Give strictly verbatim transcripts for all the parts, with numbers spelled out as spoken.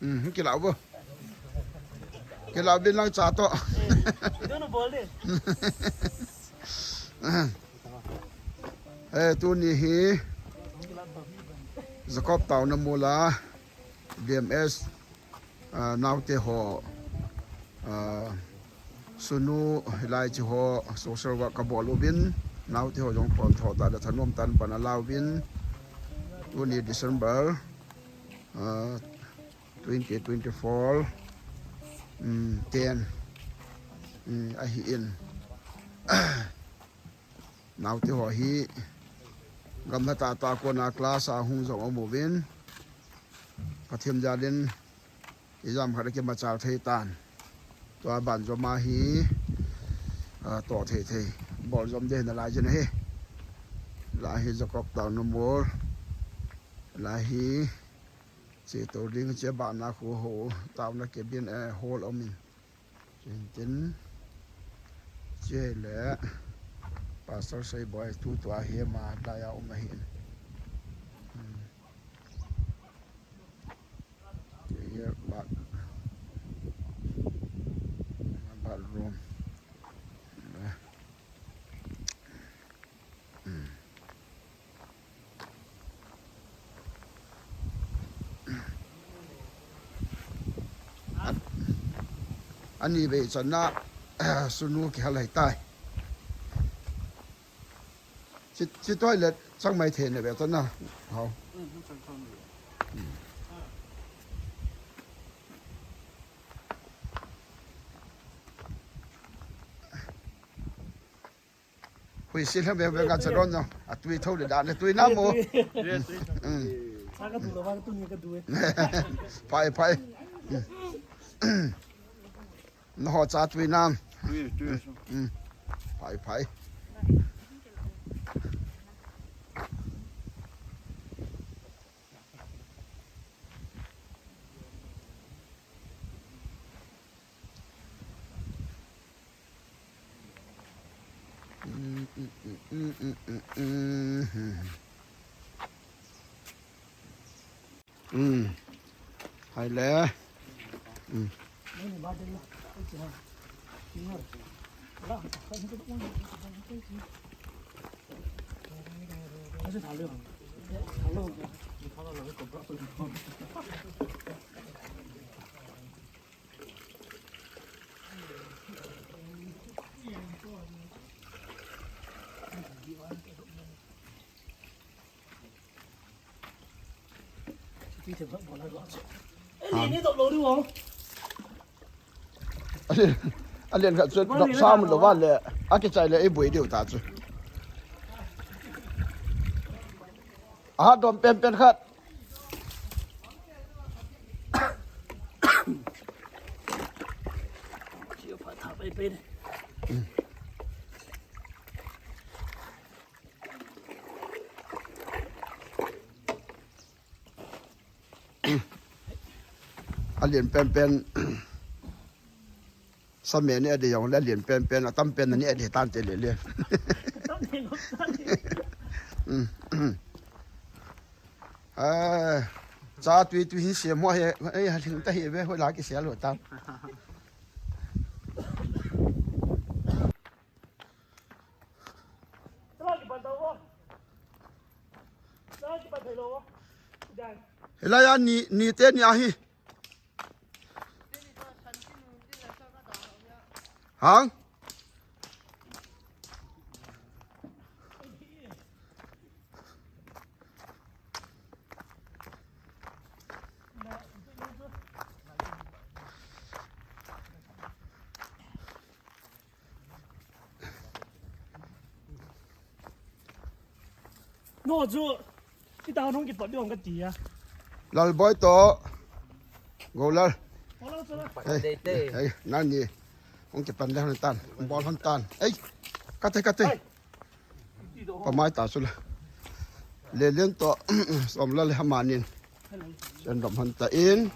Hmm, kilau bo. Kilau bin lang cha to. Dono bol de. Eh, tuni hi Jacob Taona Mol a B M S, ah, naote ho, ah, Sunu hilai chi ho social work kabol uvin, naote ho jong kon tho ta le thanom tan pan alau vin, tuni December, ah, twenty twenty-four, um, ten, um, ahi in. Naote ho hi gamla tah tah a kona class a hung jong um uvin, Pathen jal in exam khat kimachal thei tan. Tua ban jom a hi, ah, toh thei thei bol jom ding nalai jin ahi. Lai hi Jacob Taona Mol. Lai hi Chetou ding che bana khu ho, taona kebin, eh, hall um in. Tin tin. Che le Pastor Seiboi tutua hi ama lai a um ahi in. Hmm. Che hi bath, bathroom. Hmm. Ani vei channa, Sunu kihal ahitai. Chi, chi toilet chang mai thei na vei channa. Hao. Hui si lha beng beng a cha don no. A tui tho le dan le tui na mo. Tui, tui. Hmm. Sa ka du lo, wa ka tu ni ka du e. Phai, phai. Hmm. Na ho cha tui nam. Tui, tui. Hmm. Phai, phai. Hmm. Hai le. Hmm. Alen, alen khat chu dop sam lo va le, a kichai le i bui diu ta chu. A dom pen pen khat. A lian pen pen. Sa me ni a di jong le a lian pen pen, a tam pen ni a di tan te le le. Ah, cha tui tui hin siam ho he, ei, ha hing ta hi ve, hoi la ki sia lo ta. Hilai a ni, ni te ni ahi. Hang? No chu, i ta hung kipat ding ka ti a. Lalboi to, Golal. Golal chu la. Hey, hey, nani, hung kipan le hon tan, bol hon tan. Hey, kate, kate. Hey. Pamai ta chu la. Lelen to, Somlal le Hamanin. Sen dom hon ta in.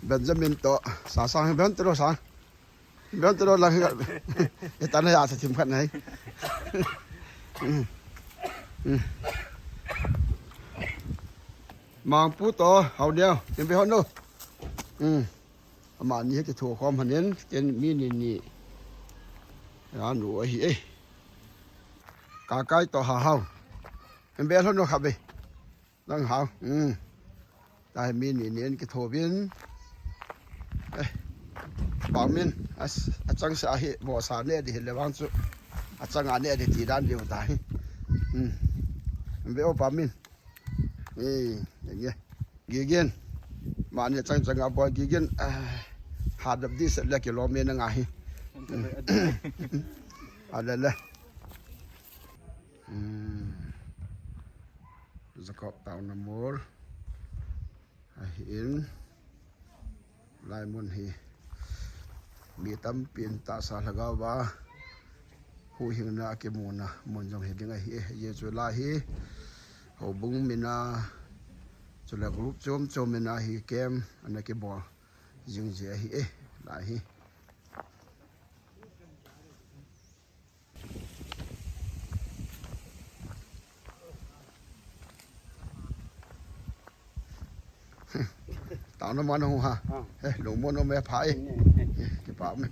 Benjamin to, sa sang, ben to sang. Ben to lang. Eta na ya sa thim khat nai. Mangpu to, Haoneo, hin ve hon o. Hmm. Amani hi kitho khom hon in, ken mi ni ni. Anu ahi e. Kakai to Hahao. Hin ve hon o kha ve. Lang Hao. Hmm. Tahi mi ni ni in kitho vin. Eh. Pamin. As, achang sa hi, vohsa ne di hi le vang chu. Achang a ne di ti dan diu tahi. Hmm. Hin ve o Pamin. Eh, ye, ye. Gigin. Mani chang chang a boi Gigin. Ah, hadap di set le kilom e na nga hi. A le le. Hmm. Jacob Taona mol. Ahin. Lai mun hi mi tampin tahsa lhagao va huhhingna a kimuna mun jong hi ding ahi e. Hijeh chun lai hi houbung mina chule group chom chom mina hi camp ana kibol jing ji ahi e. Lai hi. Taona man hung ha. Ah. Eh, lungmon um e pha e. Kipah um e.